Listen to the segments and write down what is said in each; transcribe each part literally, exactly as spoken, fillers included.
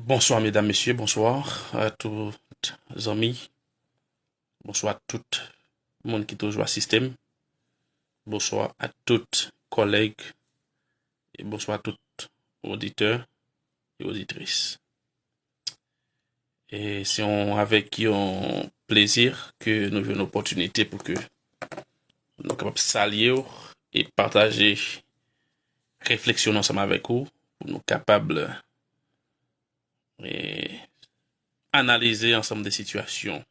Bonswa medam, mesye, bonswa a tout zanmi. Bonswa a tout moun ki toujou asiste m. Bonswa a tout kòlèg e bonswa a tout oditè e oditris. E se yon, avèk yon plezi ke nou jwenn opòtinite pou ke nou kapab salye w e pataje refleksyon nou ansanm avèk ou, pou nou kapab e, analize ansanm de sitiyasyon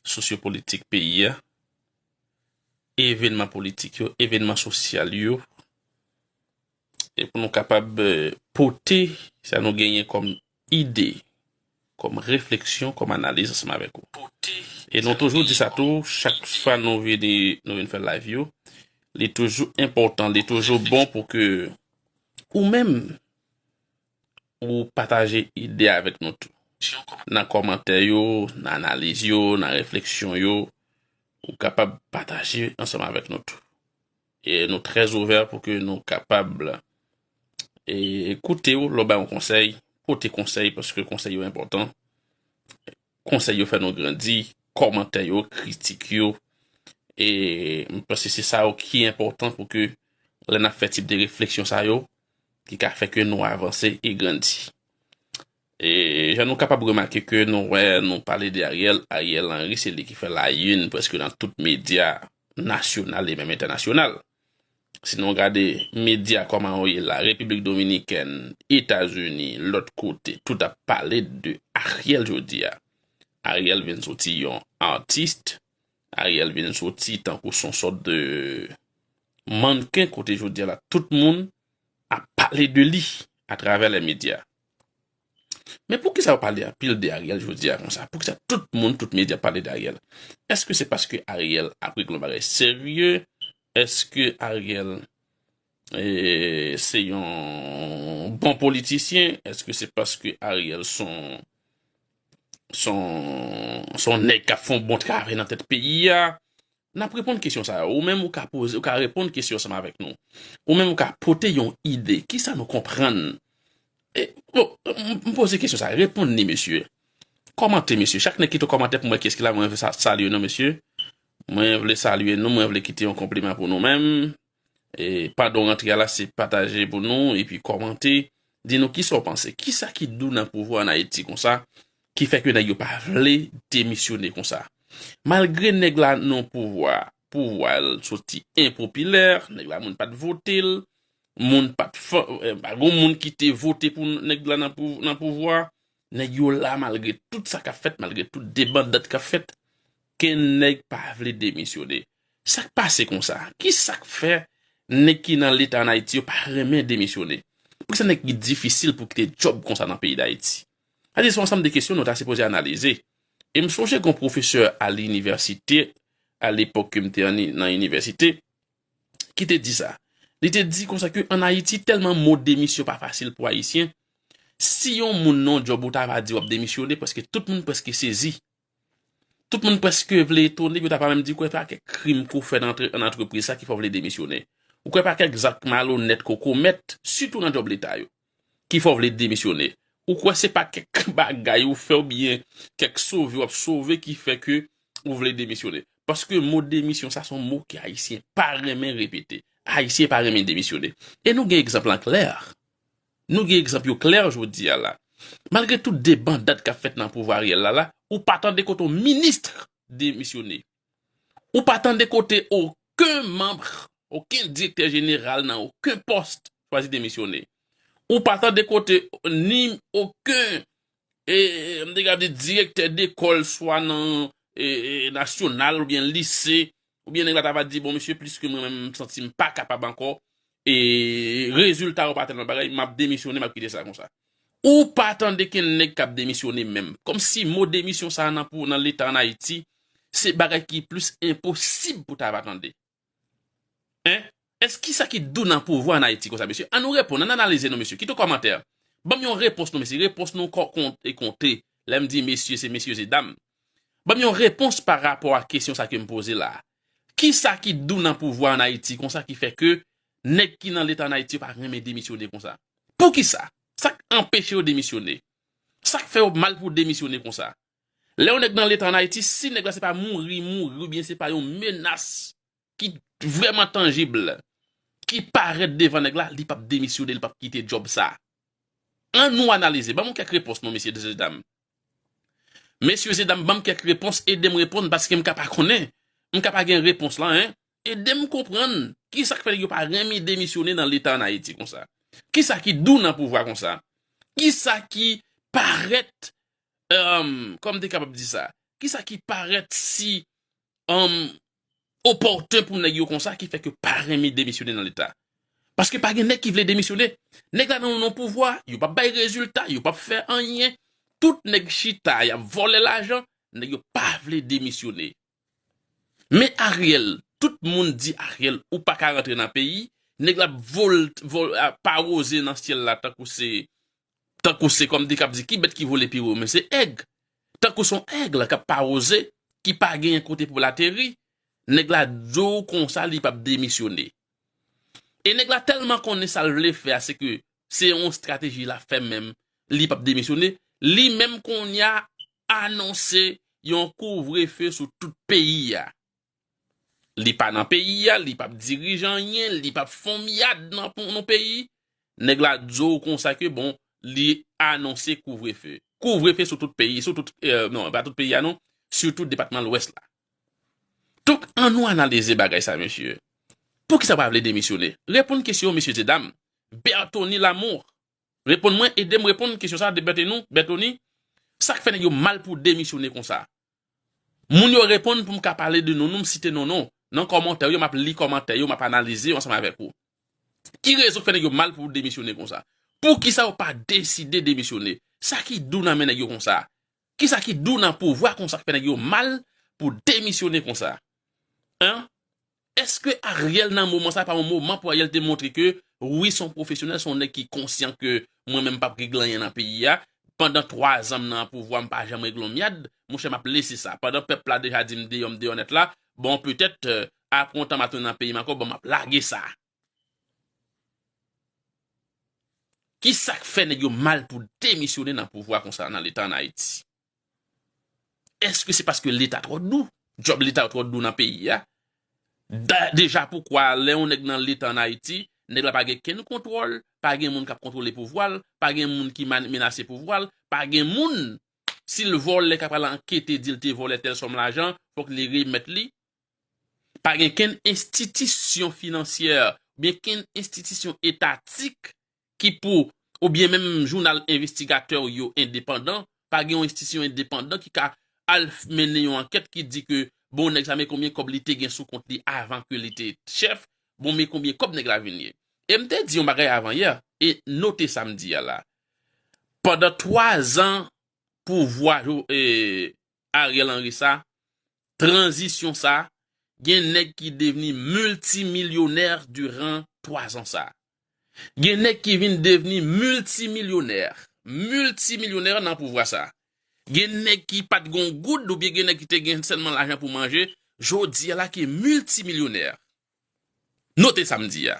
sosyopolitik peyi a, evènman politik yo, evènman sosyal yo, e pou nou kapab e, pote sa nou genyen kòm ide, kòm refleksyon, kòm analiz ansanm avèk ou. E nou toujou di sa tou, chak fwa nou vini, nou vin fè live yo, li toujou enpòtan, li toujou bon pou ke ou menm ou pataje ide avèk nou tou. Nan kòmantè yo, nan analiz yo, nan refleksyon yo, ou kapab pataje ansanm avèk nou tou. E nou trè ouvè pou ke nou kapab e, koute w lè w bay yon konsèy, pote konsèy, paske konsèy yo enpòtan. Konsèy yo fè nou grandi, kòmantè yo, kritik yo. E m panse se sa yo ki enpòtan pou ke lè n ap fè tip de refleksyon sa yo, ki ka fè ke nou avanse e grandi. E jan nou kapab remake ke nou wè nou pale de Ariel, Ariel Henry se li ki fè la une prèske nan tout medya nasyonal e menm entènasyonal. Si nou gade medya kòman yo ye la, Repiblik Dominikèn, Etazini, lòt kote, tout ap pale de Ariel jodi a. Ariel vin soti yon atis, Ariel vin soti tankou son sòt de mannken kote jodi a la, tout moun ap pale de li atravè lè medya. Men poukisa yo pale anpil de Ariel jodi a konsa? Poukisa tout moun, tout medya pale de Ariel? Èske se paske Ariel ap regle yon bagay serye? Èske Ariel e, se yon bon politisyen? Èske se paske Ariel son son son nèg k ap fè yon bon travay nan tèt peyi a? N ap reponn kesyon sa yo. Ou menm ou ka poze, ou ka reponn kesyon ansanm avèk nou. Ou menm ou ka pote yon ide. Kisa nou konprann? E, bon, m, m poze kesyon sa. Reponn li, mesye. Kòmante, mesye. Chak nèg kite yon kòmantè pou m wè kiyès ki la, mwen vle sa, salye nou, mesye. Mwen vle salye nou, mwen vle kite yon konpliman pou nou menm. E pandan w rantre a la, se pataje pou nou, epi kòmante. Di nou kisa w panse. Kisa ki dou nan pouvwa an Ayiti konsa, ki fè ke nèg yo pa vle demisyone konsa? Malgre nèg la nan pouvwa, pouvwa l soti enpopilè, nèg la moun pa t vote l, moun pa t fa-, eh, pa gon moun ki te vote pou nèg la nan pou-, nan pouvwa, nèg yo la malgre tout sa k ap fèt, malgre tout debandad k ap fèt, kenn nèg pa vle demisyone. Sa k pase konsa? Kisa k fè nèg ki nan leta an Ayiti yo pa renmen demisyone? Poukisa nèg ki difisil pou kite djòb konsa nan peyi Dayiti? Sa di se yon ansanm de kesyon nou ta sipoze analize. E m sonje gon pwofesè a linivèsite, a lepòk ke m te an, nan inivèsite, ki te di sa. Li te di konsa ke an Ayiti, tèlman mo demisyon pa fasil pou Ayisyen, si yon moun nan yon djòb ou ta va di w ap demisyone, paske tout moun prèske sezi. Tout moun prèske vle etone, yo ta pa menm di kwè pa kèk krim ke w fè nan antre-, nan antrepriz sa ki fè w vle demisyone. Ou kwè pa kèk zak malonèt ke w komèt, sitou nan djòb leta yo, ki fè w vle demisyone. Ou kwè se pa kèk bagay ou fè oubyen kèk sove w ap sove ki fè ke ou vle demisyone. Paske mo demisyon sa se yon mo ke Ayisyen pa renmen repete. Ayisyen pa renmen demisyone. E nou gen egzanp lan klè. Nou gen egzanp yo klè jodi a la. Malgre tout debandad k ap fèt nan pouvwa Ariel la la, ou pa tande kote yon minis demisyone. Ou pa tande kote okenn manm, okenn direktè jeneral nan okenn pòs chwazi demisyone. Ou pa tande kote ni okenn, e, m te ka di direktè dekòl swa nan, e, e, nasyonal oubyen lise, oubyen nèg la ta va di, bon, mesye, plis ke mwen menm, m santi m pa kapab ankò, e rezilta yo pa tèlman bagay, m ap demisyone, m ap kite sa konsa. Ou pa tande kenn nèg k ap demisyone menm. Kòmsi mo demisyon sa a nan pou, nan leta an Ayiti, se bagay ki plis enposib pou ta va tande. Hein? Èske kisa ki dou nan pouvwa an Ayiti konsa, mesye? Ann nou reponn, ann analize non, mesye. Kite yon kòmantè. Ban m yon repons non, mesye. Repons nou ko-, kon-, e konte. Lè m di mesye, se mesye, se dam. Ban m yon repons pa rapò a kesyon sa ke m poze la. Kisa ki dou nan pouvwa an Ayiti konsa ki fè ke nèg ki nan leta an Ayiti yo pa renmen demisyone konsa? Poukisa? Sa k anpeche yo demisyone? Sa k fè yo mal pou demisyone konsa? Lè yon nèg nan leta an Ayiti, si nèg la se pa mouri, mouri, oubyen se pa yon menas ki vrèman tanjib, ki parèt devan nèg la, li p ap demisyone, li p ap kite djòb sa. An nou analize. Ban m kèk repons non, mesye, mesye dam. Mesye, mesye dam, ban m kèk repons, ede m reponn, paske m ka pa konnen. M ka pa gen repons lan, en. Ede m konprann kisa k fè nèg yo pa renmen demisyone nan leta an Ayiti konsa. Kisa ki dou nan pouvwa konsa? Kisa ki parèt, um, kòm te kapab di sa? Kisa ki parèt si um, opòten pou nèg yo konsa ki fè ke pa renmen demisyone nan leta? Paske pa gen nèg ki vle demisyone. Nèg la nan yon pouvwa, yo p ap bay rezilta, yo p ap fè anyen. Tout nèg chita, y ap vòlè lajan, nèg yo pa vle demisyone. Men Ariel, tout moun di Ariel, ou pa ka rantre nan peyi, nèg la ap vòl, vòl, ap paroze nan syèl la tankou se, tankou se kòm di k ap di ki bèt ki vole pi wo, men se èg. Tankou se yon èg k ap paroze, ki pa genyen kote pou l ateri, nèg la di w konsa li p ap demisyone. E nèg la tèlman konnen sa l vle fè a, se ke se yon estrateji l ap fè menm, li p ap demisyone. Li menm kounye a anonse yon kouvrefe sou tout peyi a. Li pa nan peyi a, li p ap dirije anyen, li p ap fè yon myad nan, pou, nan peyi. Nèg la di w konsa ke, bon, li anonse kouvrefe. Kouvrefe sou tout peyi, sou tout, euh, non, pa tout peyi a non, sitou depatman Lwès la. Donk, an nou analize bagay sa, mesye. Poukisa w pa vle demisyone? Reponn kesyon, mesye, medam. Bertony Lamour. Reponn mwen, ede m reponn kesyon sa de Bertony, Bertony. Sa k fè nèg yo mal pou demisyone konsa? Moun yo reponn pou m ka pale de non nou, m site non nou. Nan kòmantè yo, m ap li kòmantè yo, m ap analize yo ansanm avèk ou. Ki rezon k fè nèg yo mal pou demisyone konsa? Poukisa yo pa deside demisyone? Sa ki dou nan men nèg yo konsa? Kisa ki dou nan pouvwa konsa k fè nèg yo mal pou demisyone konsa? Hein? Èske Ariel nan moman sa pa yon moman pou Ariel te montre ke wi, se yon pwofesyonèl, se yon nèg ki konsyan ke mwen menm m p ap regle anyen nan peyi a. Pandan twa zan m nan pouvwa, m pa janm regle yon myad. Monchè, m ap lese sa. Pandan pèp la deja di m deyò, m deyò nèt la, bon, petèt, euh, apre yon tan m a tounen nan peyi m ankò, bon, m ap lage sa. Kisa k fè nèg yo mal pou demisyone nan pouvwa konsa nan leta an Ayiti? Èske se paske leta twò dou? Djòb leta twò dou nan peyi a? Da- Deja poukwa lè yon nèg nan leta an Ayiti, nèg la pa gen kenn kontwòl, pa gen moun k ap kontwole pouvwa l, pa gen moun ki man- menase pouvwa l, pa gen moun, si l vòlè, k ap al ankete, di l te vòlè tèl sòm lajan, fòk li remèt li. Pa gen kenn enstitisyon finansyè, oubyen kenn enstitisyon etatik ki pou, oubyen menm jounal envestigatè yo endepandan, pa gen yon enstitisyon endepandan ki ka al f- mennen yon ankèt ki di ke, bon, nèg sa, men konbyen kòb li te gen sou kont li avan ke li te chèf, bon, men konbyen kòb nèg la vin ye. E m te di yon bagay avan yè, e note sa m di a la. Pandan twa zan pouvwa Jo- e, Ariel Henry sa, tranzisyon sa, gen nèg ki devni miltimilyonè diran twa zan sa. Gen nèg ki vin devni miltimilyonè, miltimilyonè nan pouvwa sa. Gen nèg ki pa t gon goud oubyen gen nèg ki te gen sèlman lajan pou manje, jodi a la ki miltimilyonè. Note sa m di a.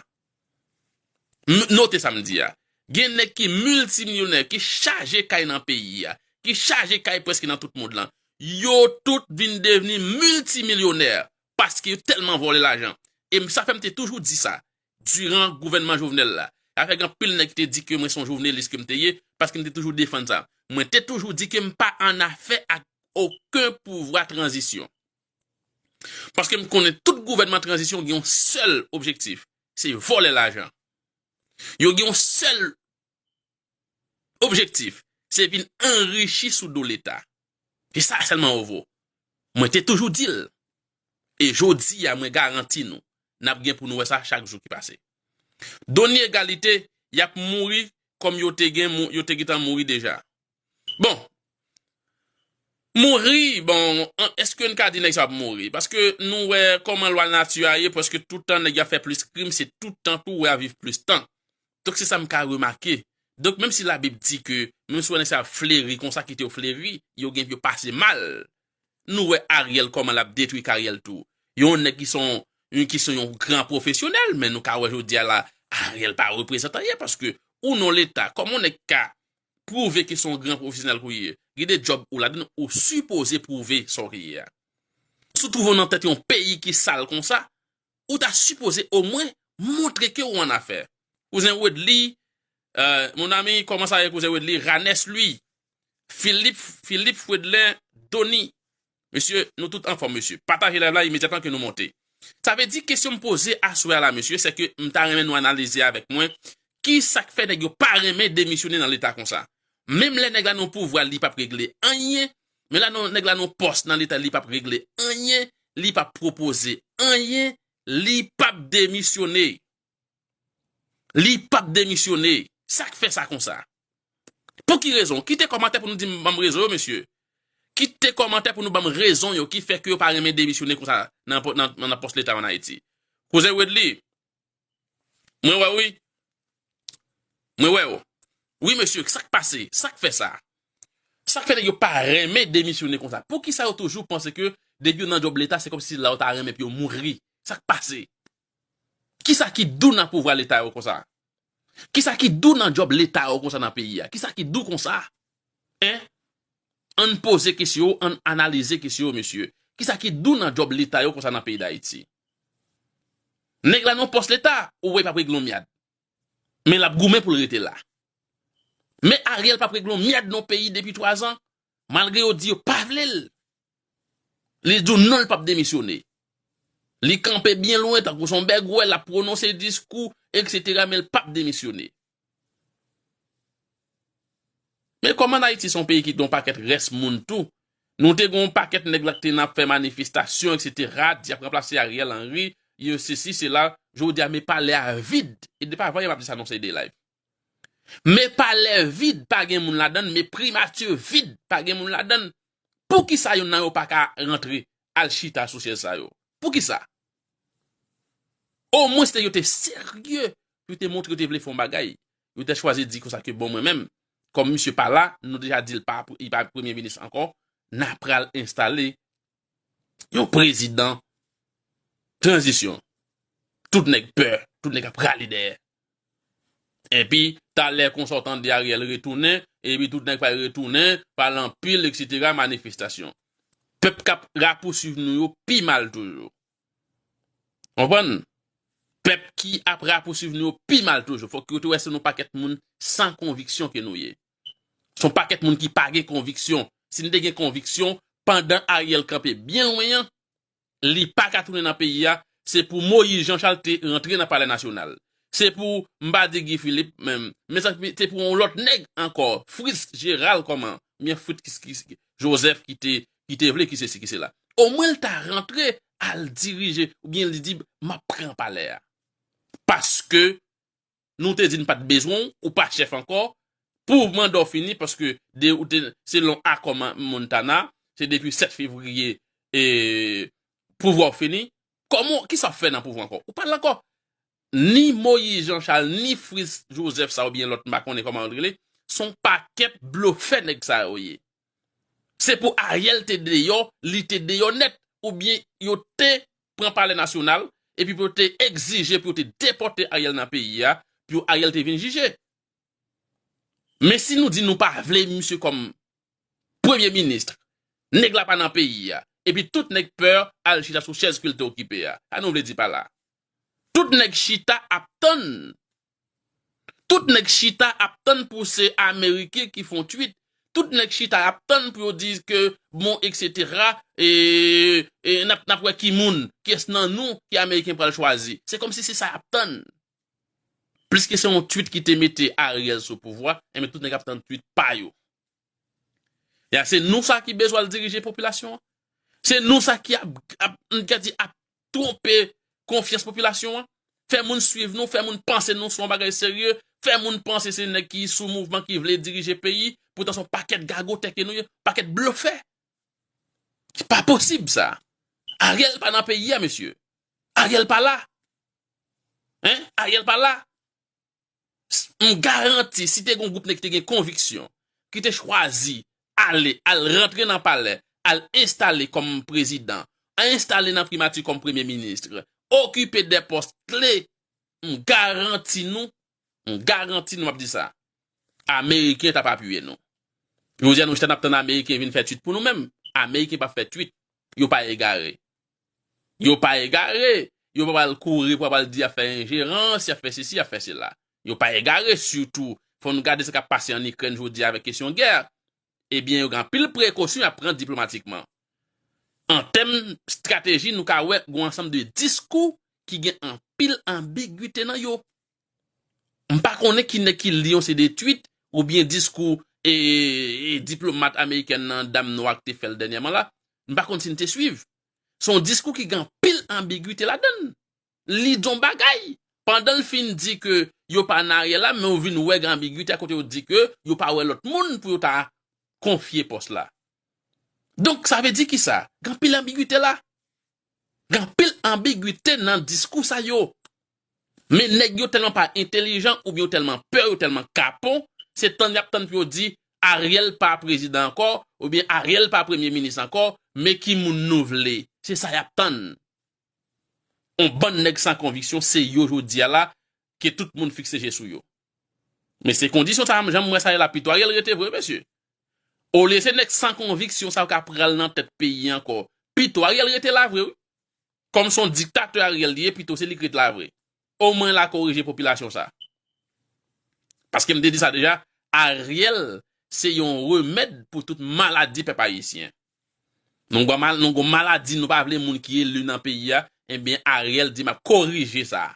M- Note sa m di a. Gen nèg ki miltimilyonè, ki chaje kay nan peyi a, ki chaje kay prèske nan tout mond lan. Yo tout vin devni miltimilyonè paske yo tèlman vòlè lajan. E m- sa fè m te toujou di sa diran gouvènman Jovenel la. Sa fè gen anpil nèg ki te di ke mwen se yon jovenelis ke m te ye, paske m te toujou defann sa. Mwen te toujou di ke m pa an afè ak okenn pouvwa tranzisyon. Paske m konnen tout gouvènman tranzisyon gen yon sèl objektif, se vòlè lajan. Yo gen yon sèl objektif, se vin anrichi sou do leta. Se sa sèlman yo vo. Mwen te toujou di l. E jodi a, mwen garanti nou, n ap gen pou nou wè sa chak jou ki pase. Doni egalite, y ap mouri kòm yo te gen, mou- yo te gentan mouri deja. Bon, mouri, bon, an- èske n ka di nèg sa ap mouri? Paske nou wè kòman lwa nati a ye, prèske tout tan nèg y ap fè plis krim, se tout tan tou w wè a viv plis tan. Donk, se sa m ka remake. Donk, menm si Labib di ke, menm si w wè nèg sa ap fleri konsa, kite yo fleri, yo gen, yo pase mal. Nou wè Ariel kòman l ap detwi karyè l tou. Yon nèg ki se yon, yon, ki se yon gran pwofesyonèl, men nou ka wè jodi a la, Ariel pa reprezante anyen, paske ou nan leta, kòman yon nèg ka pwouve ke se yon gran pwofesyonèl ke w ye. Gen de djòb ou ladann, ou sipoze pwouve sa w ye a. Si w twouve w nan tèt yon peyi ki sal konsa, ou ta sipoze omwen montre ke w annafè. Kouzen Wedley, euh, mon ami, kòman sa ye, kouzen Wedley? Ranes Louis, Philippe, Philippe Fredlin Dony. Mesye, nou tout anfòm, mesye. Pataje live la imedyatman ke nou monte. Sa vle di, kesyon m poze aswè a la, mesye, se ke m ta renmen nou analize avèk mwen ki sa k fè nèg yo pa renmen demisyone nan leta konsa. Menm lè nèg la nan pouvwa, li p ap regle anyen. Men la, non, nèg la nan pòs nan leta, li p ap regle anyen. Li p ap pwopoze anyen. Li p ap demisyone. Li p ap demisyone. Sa k fè sa konsa? Pou ki rezon? Kite kòmantè pou nou di m, ban m rezon yo, mesye. Kite kòmantè pou nou ban m rezon yo ki fè ke yo pa renmen demisyone konsa nan, nan, nan, nan pòs leta ann Ayiti. Kouzen Wedley, mwen wè w, wi. Mwen wè w. Wi, mesye, sa k pase? Sa k fè sa? Sa k fè nèg yo pa renmen demisyone konsa? Poukisa yo toujou panse ke depi yo nan djòb leta, se kòmsi se la yo ta renmen pou yo mouri? Sa k pase? Kisa ki dou nan pouvwa leta yo konsa? Kisa ki dou nan djòb leta yo konsa nan peyi a? Kisa ki dou konsa? Hein? Ann poze kesyon yo, ann analize kesyon yo, mesye. Kisa ki dou nan djòb leta yo konsa nan peyi Dayiti? Nèg la nan pòs leta, ou wè l p ap regle yon myad. Men l ap goumen pou l rete la. Men Ariel p ap regle yon myad nan peyi depi twazan, malgre yo di yo pa vle l. Li di w non, l p ap demisyone. Li kanpe byen lwen, tankou se yon bègwè, l ap pwononse diskou, etsetera, men l p ap demisyone. Men kòm ann Ayiti se yon peyi ki gen yon pakèt rès moun tou, nou te gen yon pakèt nèg la ki te nan ap fè manifestasyon, etsetera, di y ap ranplase Ariel Henry, yo sesi, sela, jodi a, men palè a vid. E depi avan yè m ap di sa nan yon seri de live. Men palè vid, pa gen moun ladann, men primati vid, pa gen moun ladann. Poukisa youn nan yo pa ka rantre al chita sou syèj sa yo? Poukisa? Omwen si yo te serye, yo te montre yo te vle fè yon bagay. Yo te chwazi di konsa ke bon, mwen menm, kòm misye pa la, nou deja di l pa, li pa premye minis ankò, n a pral enstale yon prezidan tranzisyon. Tout nèg pè, tout nèg ap rale dèyè. Epi, talè konsa w tande Ariel retounen, epi tout nèg pral retounen, pral anpil, etsetera, manifestasyon. Pèp k ap rapousuiv nou yo pi mal toujou. Konprann? Pèp ki ap rapousuiv nou yo pi mal toujou. Fòk yo te wè se yon pakèt moun san konviksyon ke nou ye. Se yon pakèt moun ki pa gen konviksyon. Si n te gen konviksyon, pandan Ariel kanpe byen lwen an, li pa ka tounen nan peyi a, se pou Moïse Jean Charles te rantre nan Palè Nasyonal. Se pou, m pa di Guy Philippe menm, men sa, se pou yon lòt nèg ankò, Fritz Gérald kòman, oubyen Fritz ki, ki, ki, Joseph ki te, ki te vle, ki sesi, ki sela. Omwen l ta rantre al dirije, oubyen li di, "M ap pran palè a." Paske nou te di n pa t bezwen w, ou pa chèf ankò, pou manda w fini, paske de, ou te, selon akò Ma-, Montana, se depi sèt fevriye, e, pouvwa w fini. Kòman, kisa w fè nan pouvwa ankò? Ou pa la ankò. Ni Moïse Jean Charles, ni Fritz Joseph sa oubyen lòt, m pa konnen kòman yo rele, se yon pakèt blofè nèg sa yo ye. Se pou Ariel te deyò, li te deyò nèt, oubyen yo te pran Palè Nasyonal, epi pou yo te egzije pou yo te depòte Ariel nan peyi a, pou Ariel te vin jije. Men si nou di nou pa vle misye kòm premye minis, nèg la pa nan peyi a, epi tout nèg pè al chita sou chèz ke l te okipe a. Sa nou vle di pa la? Tout nèg chita ap tann. Tout nèg chita ap tann pou se Ameriken ki fè yon twit. Tout nèg chita ap tann pou yo di ke, bon, etsetera, e, e n ap, n ap wè ki moun, kiyès nan nou ki Ameriken pral chwazi. Se kòmsi se sa y ap tann. Pliske se yon twit ki te mete Ariel sou pouvwa, enben tout nèg ap tann twit pa yo. Ya, se nou sa ki bezwen al dirije popilasyon an. Se nou sa ki ap, ap, m ka di, ap twonpe konfyans popilasyon an. Fè moun swiv nou, fè moun panse nou se yon bagay serye, fè moun panse se nèg ki sou mouvman ki vle dirije peyi, poutan se yon pakèt gagotè ke nou ye, pakèt blofè. Se pa posib sa. Ariel pa nan peyi a, mesye. Ariel pa la. Hein? Ariel pa la. S-, m garanti, si te gen yon gwoup nèg ki te gen konviksyon, ki te chwazi ale, al rantre nan palè, al enstale kòm prezidan, al enstale nan primati kòm premye minis, okipe de pòs kle, m garanti nou, m garanti nou, m ap di sa. Ameriken t ap apiye nou. Jodi a nou chita n ap tann Ameriken vin fè tweet pou nou menm. Ameriken p ap fè tweet. Yo pa egare. Yo pa egare. Yo pa pral kouri pou pral di y ap fè enjerans, y ap fè sesi, y ap fè sela. Yo pa egare, sitou fò nou gade sa k ap pase ann Ikrèn jodi a avèk kesyon gè. Ebyen, yo gen anpil prekosyon y ap pran diplomatikman. An tèm estrateji, nou ka wè gen yon ansanm de diskou ki gen anpil anbigite nan yo. M pa konnen ki nèg ki li yon seri de tweet oubyen diskou e, e diplomat amerikèn nan, dam nwa ki te fè l dènyèman la. M pa konn si n te swiv. Se yon diskou ki gen anpil anbigite ladan l. Li di yon bagay. Pandan l fin di ke yo pa nan Ariel la, men ou vin wè gen anbigite a kote yo di ke yo pa wè lòt moun pou yo ta konfye pòs la. Donk, sa vle di kisa? Gen anpil anbigite la. Gen anpil anbigite nan diskou sa yo. Men nèg yo tèlman pa entèlijan oubyen yo tèlman pè, yo tèlman kapon, se tann y ap tann pou yo di Ariel pa prezidan ankò, oubyen Ariel pa premye minis ankò, men ki moun nou vle? Se sa y ap tann. On bann nèg san konviksyon, se yo jodi a la, ke tout moun fikse je sou yo. Men se kondisyon sa, jan m wè sa ye la, pito Ariel rete vre, mesye. Olye se nèg san konviksyon sa yo ka pral nan tèt peyi ankò. Pito Ariel rete la vre, wi. Kòm se yon diktatè Ariel li ye, pito se li k ret la vre. Omwen l a korije popilasyon sa. Paske m te di sa deja, Ariel se yon remèd pou tout maladi pèp ayisyen. Nou gon mal-, nou gon maladi, nou pa vle moun ki eli nan peyi a, ebyen Ariel di m ap korije sa.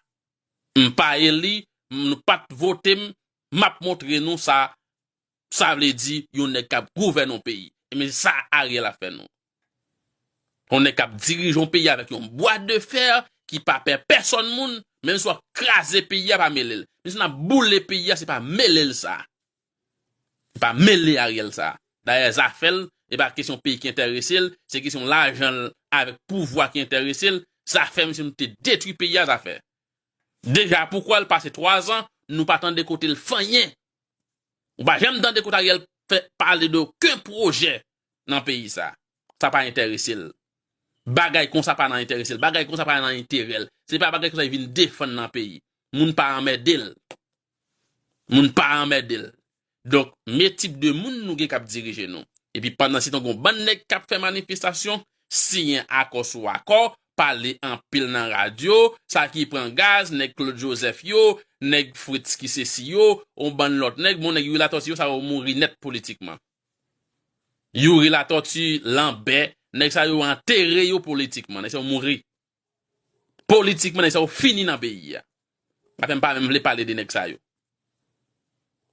M pa eli, m, nou pa t vote m, m ap montre nou sa, sa vle di yon nèg k ap gouvène yon peyi. Ebyen, se sa Ariel ap fè nou. Yon nèg k ap dirije yon peyi avèk yon bwa de fè ki pa pè pèsòn moun, menm si w ap kraze peyi a, pa mele l. Menm si n ap boule peyi a, se pa mele l sa. Se pa mele Ariel sa. Dayè, zafè l, e pa kesyon peyi ki enterese l, se kesyon lajan l avèk pouvwa ki enterese l. Zafè misye, nou te detwi peyi a, zafè. Deja, poukwa l pase twa zan, nou pa tande kote l fanyen. Ou pa janm tande kote Ariel fè pale de okenn pwojè nan peyi sa. Sa pa enterese l. Bagay konsa pa nan enterese l. Bagay konsa pa nan enterè l. Se pa bagay konsa li vin defann nan peyi. Moun pa anmède l. Moun pa anmède l. Donk, men tip de moun nou gen k ap dirije nou. Epi pandansetan, gon bann nèg k ap fè manifestasyon, siyen akò sou akò, pale anpil nan radyo, sa ki pran gaz, nèg Claude Joseph yo, nèg Fritz ki sesi yo, on bann lòt nèg, bon, nèg Youri Latortue yo, sa yo mouri nèt politikman. Youri Latortue, Lambert, nèg sa yo antere yo politikman, nèg sa yo mouri. Politikman, nèg sa yo fini nan peyi a. Afè m pa menm vle pale de nèg sa yo.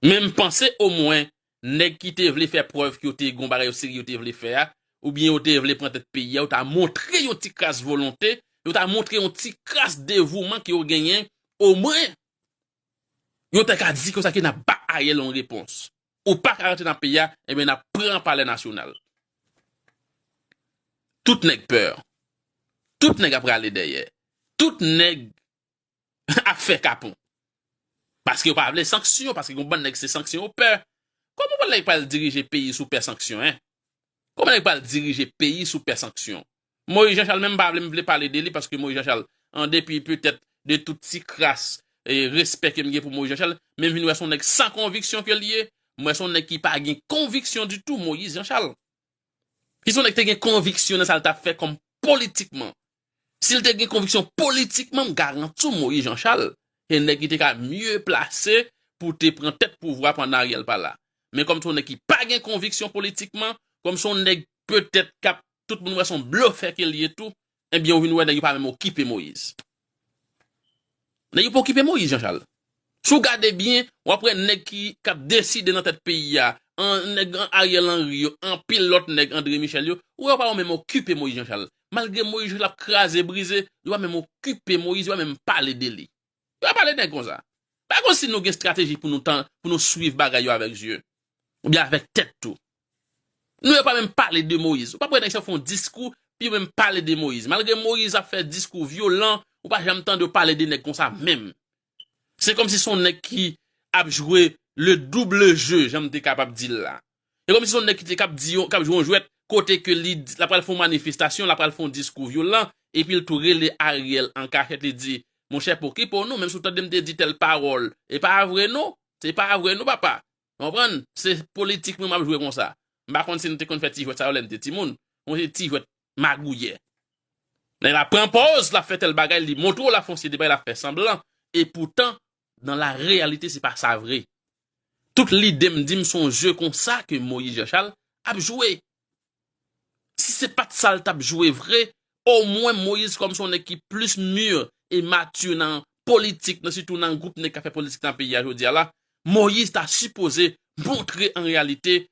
Men m panse omwen, nèg ki te vle fè prèv ke yo te gon bagay yo serye yo te vle fè a, oubyen yo te vle pran tèt peyi a, yo ta montre yon ti kras volonte, yo ta montre yon ti kras devouman ke yo genyen, omwen, yo te ka di konsa ke n ap ba Ariel yon repons. Ou pa ka rantre nan peyi a, ebyen n ap pran Palè Nasyonal. Tout nèg pè. Tout nèg ap rale dèyè. Tout nèg ap fè kapon. Paske yo pa vle sanksyon, paske gon bann nèg se sanksyon yo pè. Kòman yon nèg pral dirije peyi sou pè sanksyon, en? Kòman nèg pral dirije peyi sou pè sanksyon? Moïse Jean Charles menm pa vle m vle pale de li paske Moïse Jean Charles, an depi petèt de tout ti kras e respè ke m gen pou Moïse Jean Charles, men m vin wè se yon nèg san konviksyon ke l ye, m wè se yon nèg ki pa gen konviksyon ditou, Moïse Jean Charles. Si se yon nèg te gen konviksyon nan sa l t ap fè kòm politikman, si l te gen konviksyon politikman, m garanti w Moïse Jean Charles se nèg ki te ka mye plase pou te pran tèt pouvwa pandan Ariel pa la. Men kòm se yon nèg ki pa gen konviksyon politikman, kòm se yon nèg petèt k ap tout moun wè se yon blofè ke l ye tou, ebyen ou vin wè nèg yo pa menm okipe Moïse. Nèg yo pa okipe Moïse, Jean Charles. Si w gade byen, w ap wè nèg ki, k ap deside nan tèt peyi a, an, nèg an Ariel Henry yo, anpil lòt nèg André Michel yo, ou wè yo pa menm okipe Moïse Jean Charles. Malgre Moïse Jean Charles ap kraze brize, yo pa menm okipe Moïse, yo pa menm pale de li. Yo pa pale nèg konsa. Pa konn si nou gen estrateji pou nou tan, pou nou swiv bagay yo avèk zye. Oubyen avèk tèt tou. Nou yo pa menm pale de Moïse. Ou pa wè nèg sa fè yon diskou, pi yo menm pale de Moïse. Malgre Moïse ap fè diskou vyolan, ou pa janm tande yo pale de nèg konsa menm. Se kòmsi se yon nèg ki ap jwe le double jeu, jan m te kapab di l la. Se kòmsi se yon nèg ki te k ap di yon, k ap jwe yon jwèt kote ke li, l ap pral fè yon manifestasyon, l ap pral fè yon diskou vyolan, epi l tou rele Ariel an kachèt, li di, monchè, pa okipe w non, menm si w tande m te di tèl pawòl, e pa vre non, se pa vre non, papa. Ou konprann? Se politik mwen m ap jwe konsa. M pa konn si nou te konn fè ti jwèt sa yo lè n te timoun. Yon ti jwèt magouyè. Nèg la pran pòz, l ap fè tèl bagay, li montre w l ap fè yon seri de bagay, l ap fè sanblan. E poutan, nan la reyalite, se pa sa vre. Tout lide m di m se yon jeu konsa ke Moïse Jean Charles ap jwe. Si se pa t sa l t ap jwe vre, omwen Moïse kòm se yon nèg ki plis mûr e matir nan politik, nan sitou nan gwoup nèg k ap fè politik nan peyi a jodi a la, Moïse ta sipoze montre an reyalite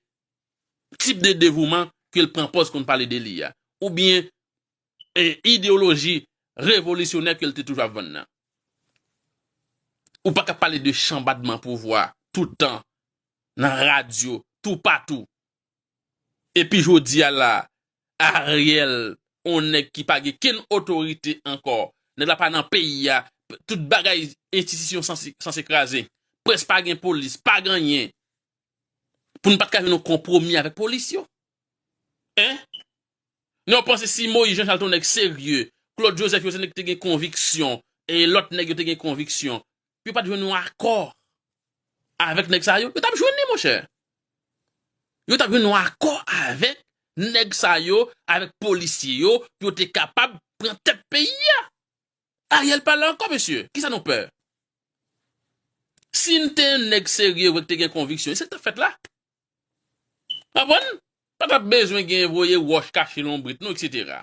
tip de devouman ke l pran pòz konn pale de li a, oubyen e, ideyoloji revolisyonè ke l te toujou ap vann nan. Ou pa ka pale de chanbadman pouvwa toutan nan radyo, toupatou. Epi jodi a la, Ariel, on nèg ki pa gen kenn otorite ankò. Nèg la pa nan peyi a, tout bagay, enstitisyon sanse, sanse kraze. Près pa gen polis, pa gen anyen. Pou n pa t ka jwenn yon konpwomi avèk polis yo. Hein? Non, w panse si Moïse Jean Charles te yon nèg serye, Claude Joseph yo se nèg ki te gen konviksyon, e lòt nèg yo te gen konviksyon, yo pa t jwenn yon akò avèk nèg sa yo? Yo t ap jwenn li, monchè. Yo t ap jwenn yon akò avèk nèg sa yo, avèk polisye yo, pou yo te kapab pran tèt peyi a. Ariel pa la ankò, mesye. Kisa nou pè? Si n te yon nèg serye vre, ki te gen konviksyon, e sa k t ap fèt la? Konprann? Pa t ap bezwen gen voye wòch kache lonbrit nou, etsetera.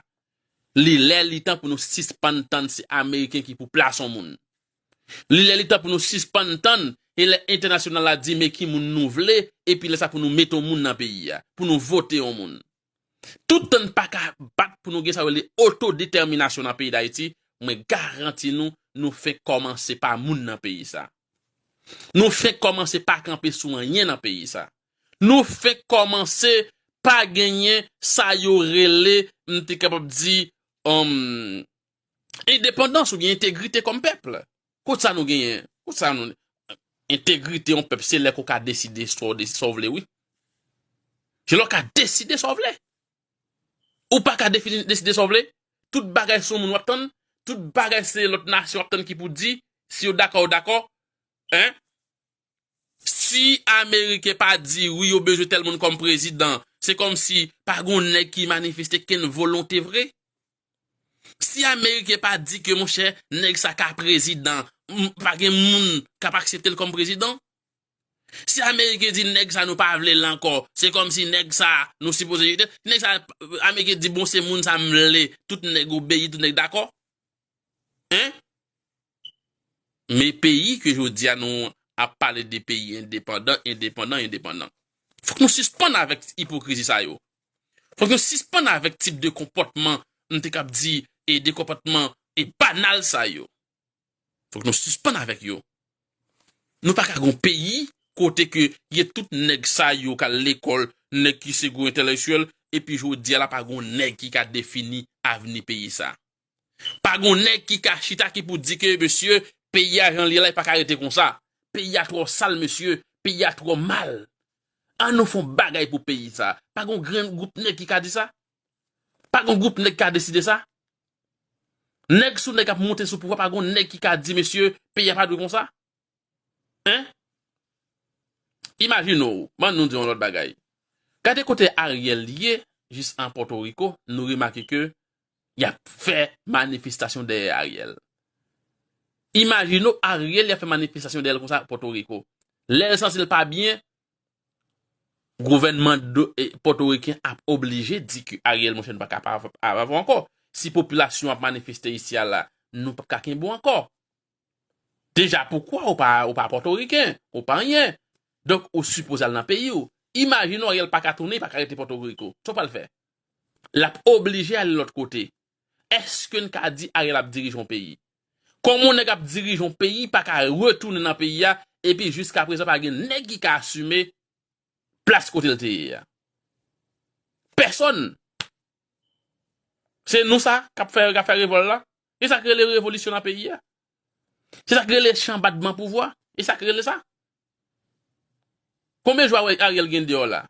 Li lè, li tan pou nou sispann tann se Ameriken ki pou plase yon moun. Li lè, li tan pou nou sispann tann e lè entènasyonal la di men ki moun nou vle, epi lè sa pou nou mete yon moun nan peyi a, pou nou vote yon moun. Toutan n pa ka bat pou nou gen sa yo rele otodetèminasyon nan peyi Dayiti, mwen garanti nou, nou fenk kòmanse pa moun nan peyi sa. Nou fenk kòmanse pa kanpe sou anyen nan peyi sa. Nou fenk kòmanse pa genyen sa yo rele, m te kapab di, um, endepandans oubyen entegrite kòm pèp. Kot sa nou genyen? Kot sa nou... Entegrite yon pèp, se lè ke w ka deside sa w de-, sa w vle, wi. Se lè w ka deside sa w vle. Ou pa ka defini, deside sa w vle. Tout bagay se yon moun w ap tann. Tout bagay se lòt nasyon w ap tann ki pou di. Si yo dakò, yo dakò. Hein? Si Ameriken pa di wi, yo bezwen tèl moun kòm prezidan, se kòmsi pa gon nèg ki manifeste kenn volonte vre. Si Ameriken pa di ke, monchè, nèg sa ka prezidan, m-, pa gen moun k ap aksepte l kòm prezidan. Si Ameriken di nèg sa nou pa vle l ankò, se kòmsi nèg sa nou sipoze jete. Nèg sa, Ameriken di, bon, se moun sa m vle, tout nèg obeyi, tout nèg dakò. Hein? Men peyi ke jodi a nou ap pale de peyi endepandan, endepandan, endepandan. Fòk nou sispann avèk ipokrizi sa yo. Fòk nou sispann avèk tip de konpòtman, m te kab di, e de konpòtman e banal sa yo. Fòk nou sispann avèk yo. Nou pa ka gon peyi kote ke gen tout nèg sa yo k al lekòl, nèg ki se gwo entèlektyèl, epi jodi a la pa gon nèg ki ka defini avni peyi sa. Pa gon nèg ki ka chita ki pou di ke, mesye, peyi a jan l ye la, li pa ka rete konsa. Peyi a twò sal, mesye, peyi a twò mal. An nou fè yon bagay pou peyi sa. Pa gon grenn gwoup nèg ki ka di sa? Pa gon gwoup nèg ki ka deside sa? Nèg sou nèg ap monte sou pouvwa, pa gon nèg ki ka di, mesye, peyi a pa dwe konsa? Hein? Imajine w, ban nou di yon lòt bagay. Gade kote Ariel ye, jis an Pòtoriko, nou remake ke y ap fè manifestasyon dèyè Ariel. Imajine w, Ariel, y ap fè manifestasyon dèyè l konsa Pòtoriko. Lè l santi l pa byen, gouvènman do-, e, pòtoriken ap oblije di ke Ariel, monchè, nou pa ka pa avè w ankò. Si popilasyon ap manifeste isi a la, nou p ap ka kenbe w ankò. Deja, poukwa ou pa, ou pa pòtoriken, ou pa anyen. Donk, ou sipoze al nan peyi w. Imajine w, Ariel pa ka tounen, pa ka rete Pòtoriko. Sa w pral fè? L ap oblije ale lòt kote. Èske n ka di Ariel ap dirije yon peyi? Kòman yon nèg ap dirije yon peyi pa ka retounen nan peyi a, epi jiska prezan pa gen nèg ki ka asime plas kote l te ye a? Pèsòn. Se nou sa k ap fè, k ap fè revòl la? E sa k rele revolisyon nan peyi a? Se sa k rele chanbadman pouvwa? E sa k rele sa? Konbyen jou Ariel gen deyò la?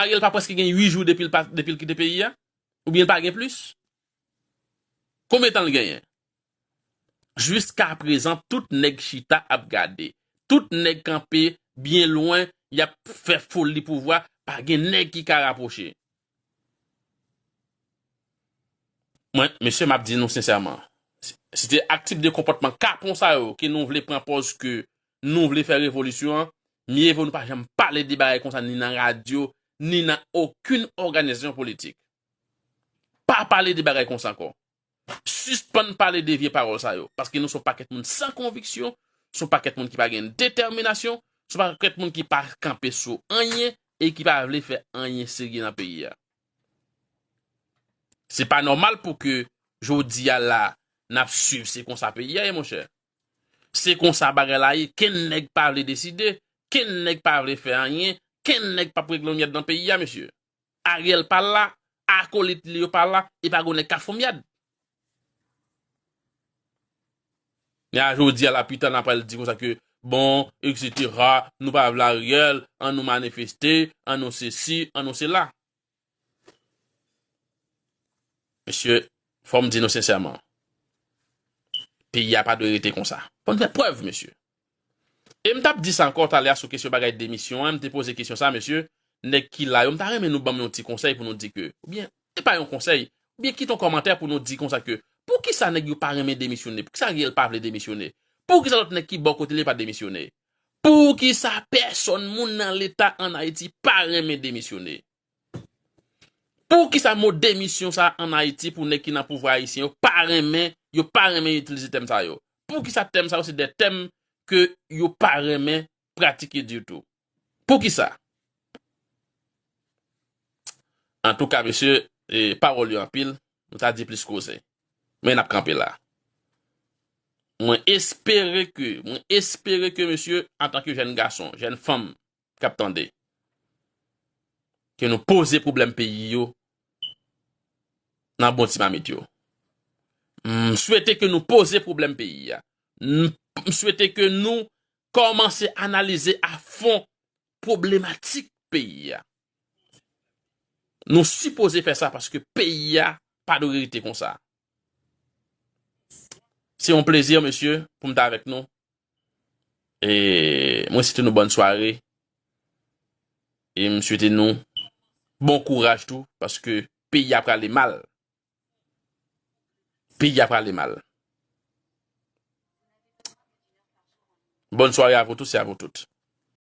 Ariel pa prèske gen uit jou depi l pa, depi l kite peyi a? Oubyen l pa gen plis? Konbyen tan l genyen? Jiska prezan, tout nèg chita ap gade. Tout nèg kanpe byen lwen y ap fè foli pouvwa, pa gen nèg ki ka rapwoche. Mwen, mesye, m ap di nou sensèman, si, si se ak tip de konpòtman kapon sa yo ke nou vle pran pòz ke nou vle fè revolisyon an, mye vo nou pa janm pale de bagay konsa ni nan radyo, ni nan okenn òganizasyon politik. Pa pale de bagay konsa ankò. Sispann pale de vye pawòl sa yo, paske nou se yon pakèt moun san konviksyon, se yon pakèt moun ki pa gen detèminasyon, se yon pakèt moun ki pa kanpe sou anyen e ki pa vle fè anyen serye nan peyi a. Se pa nòmal pou ke jodi a la, n ap swiv se konsa peyi a ye, monchè. Se konsa bagay la ye, kenn nèg pa vle deside, kenn nèg pa vle fè anyen, kenn nèg p ap regle yon myèd nan peyi a, mesye. Ariel pa la, akolit li yo pa la, e pa gon nèg k ap fè yon myèd. Men a jodi a la pita n ap pral di konsa ke, bon, et cetera, nou pa vle Ariel, an nou manifeste, an nou sesi, an nou sela. Mesye, fò m di nou sensèman, peyi a pa dwe rete konsa. Fò n fè prèv, mesye. E m t ap di sa ankò talè a sou kesyon bagay demisyon an, m te poze kesyon sa, mesye, nèg ki la yo, m ta renmen nou ban m yon ti konsèy pou nou di ke, oubyen, se pa yon konsèy, oubyen kite yon kòmantè pou nou di konsa ke, poukisa nèg yo pa renmen demisyone? Poukisa Ariel pa vle demisyone? Poukisa lòt nèg ki bò kote li pa demisyone? Poukisa pèsonn moun nan Leta ann Ayiti pa renmen demisyone? Poukisa mo demisyon sa ann Ayiti pou nèg ki nan pouvwa ayisyen yo pa renmen, yo pa renmen itilize tèm sa yo? Poukisa tèm sa yo se de tèm ke yo pa renmen pratike ditou? Poukisa? Antouka, mesye, e, pawòl yo anpil, nou ta di plis koze. Men n ap kanpe la. Mwen espere ke, mwen espere ke, mesye, antanke jèn gason, jèn fanm k ap tande, ke nou poze pwoblèm peyi yo nan bon ti mamit yo. M swete ke nou poze pwoblèm peyi a. M, m swete ke nou kòmanse analize a fon pwoblematik peyi a. Nou sipoze fè sa paske peyi a pa dwe rete konsa. Se yon plezi, mesye, pou m ta avèk nou. E mwen swete nou bòn sware. E m swete nou bon kouraj tou, paske peyi a prale mal. Peyi a prale mal. Bonne soirée à vous tous et à vous toutes.